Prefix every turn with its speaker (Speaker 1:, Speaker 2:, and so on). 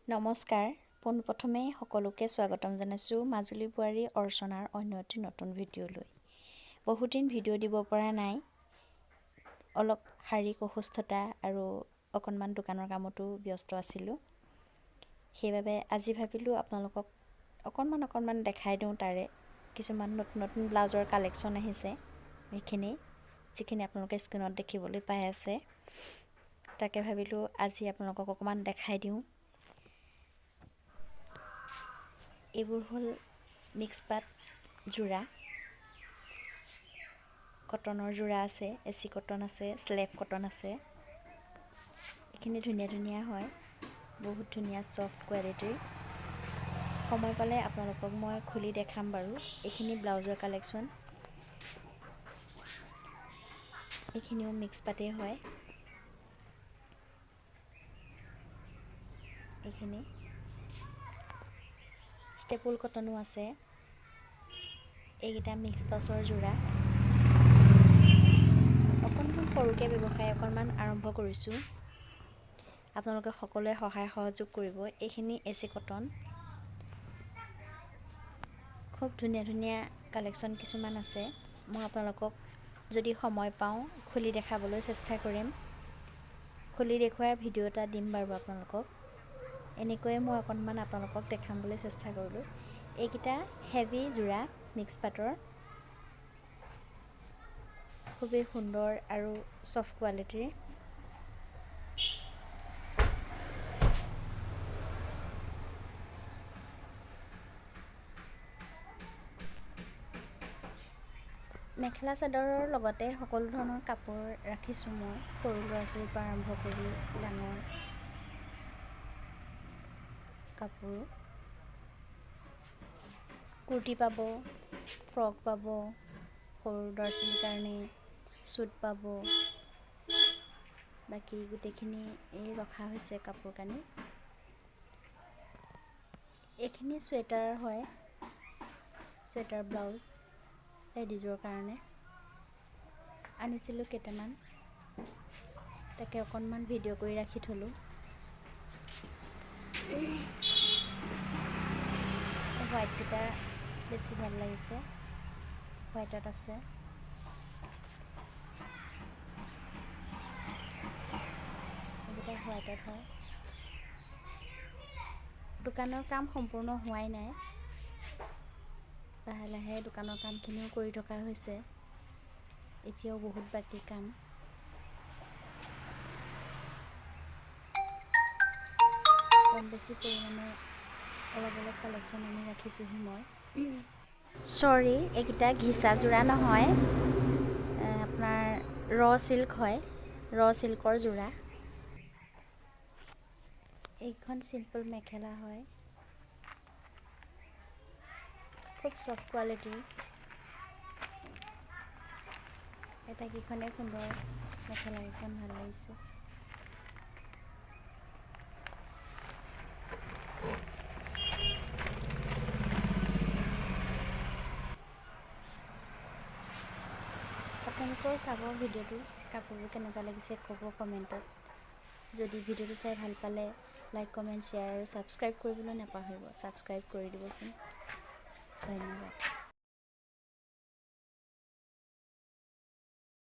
Speaker 1: নমস্কাৰ, পোনপ্ৰথমে সকলোকে স্বাগতম জনাইছোঁ মাজুলী বোৱাৰী অৰ্চনাৰ অন্য এটি নতুন ভিডিঅ'লৈ। বহুত দিন ভিডিঅ' দিব পৰা নাই, অলপ শাৰীৰিক অসুস্থতা আৰু অকণমান দোকানৰ কামতো ব্যস্ত আছিলোঁ। সেইবাবে আজি ভাবিলোঁ আপোনালোকক অকণমান অকণমান দেখাই দিওঁ। তাৰে কিছুমান নতুন নতুন ব্লাউজৰ কালেকশ্যন আহিছে, সেইখিনি যিখিনি আপোনালোকে স্ক্ৰীণত দেখিবলৈ পাই আছে, তাকে ভাবিলোঁ আজি আপোনালোকক অকণমান দেখাই দিওঁ। এইবোৰ হ'ল মিক্স পাট যোৰা, কটনৰ যোৰা আছে, এচি কটন আছে, শ্লেব কটন আছে। এইখিনি ধুনীয়া ধুনীয়া হয়, বহুত ধুনীয়া ছফ্ট কোৱালিটিৰ। সময় পালে আপোনালোকক মই খুলি দেখাম বাৰু। এইখিনি ব্লাউজৰ কালেকশ্যন, এইখিনিও মিক্স পাটেই হয়। এইখিনি ষ্টেপুল কটনো আছে। এইকেইটা মিক্স টচৰ যোৰা। অকণমান সৰুকৈ ব্যৱসায় অকণমান আৰম্ভ কৰিছোঁ, আপোনালোকে সকলোৱে সহায় সহযোগ কৰিব। এইখিনি এ চি কটন, খুব ধুনীয়া ধুনীয়া কালেকশ্যন কিছুমান আছে। মই আপোনালোকক যদি সময় পাওঁ খুলি দেখাবলৈ চেষ্টা কৰিম। খুলি দেখুওৱাৰ ভিডিঅ' এটা দিম বাৰু আপোনালোকক। এনেকৈয়ে মই অকণমান আপোনালোকক দেখাম বুলি চেষ্টা কৰিলোঁ। এইকেইটা হেভি যোৰা মিক্স পাটৰ, খুবেই সুন্দৰ আৰু ছফ্ট কোৱালিটিৰ। মেখেলা চাদৰৰ লগতে সকলো ধৰণৰ কাপোৰ ৰাখিছোঁ মই, সৰু ল'ৰা ছোৱালীৰ পৰা আৰম্ভ কৰি ডাঙৰ কাপোৰ। কুৰ্তি পাব, ফ্ৰক পাব, সৰু ল'ৰা ছোৱালীৰ কাৰণে চুট পাব। বাকী গোটেইখিনি এই ৰখা হৈছে কাপোৰ কানি। এইখিনি চুৱেটাৰ হয়, চুৱেটাৰ ব্লাউজ লেডিজৰ কাৰণে আনিছিলোঁ কেইটামান, তাকে অকণমান ভিডিঅ' কৰি ৰাখি থ'লোঁ। হোৱাইটকেইটা বেছি ভাল লাগিছে, হোৱাইটত আছে। এইকেইটা হোৱাইটত হয়। দোকানৰ কাম সম্পূৰ্ণ হোৱাই নাই, লাহে লাহে দোকানৰ কামখিনিও কৰি থকা হৈছে। এতিয়াও বহুত বাকী কাম। কম বেছি পৰিমাণে অলপ অলপ কালেকশ্যন আনি ৰাখিছোঁহি মই। চৰি, এইকেইটা ঘিচা যোৰা নহয়, আপোনাৰ ৰ চিল্ক হয়, ৰ চিল্কৰ যোৰা। এইখন চিম্পল মেখেলা হয়, খুব ছফ্ট কোৱালিটিৰ। আটাইকেইখনেই সুন্দৰ, মেখেলাকেইখন ভাল লাগিছে। আপোনালোকেও চাব ভিডিঅ'টো, কাপোৰবোৰ কেনেকুৱা লাগিছে ক'ব কমেণ্টত। যদি ভিডিঅ'টো চাই ভাল পালে লাইক, কমেণ্ট, শ্বেয়াৰ আৰু ছাবস্ক্ৰাইব কৰিবলৈ নাপাহৰিব। ছাবস্ক্ৰাইব কৰি দিবচোন। ধন্যবাদ।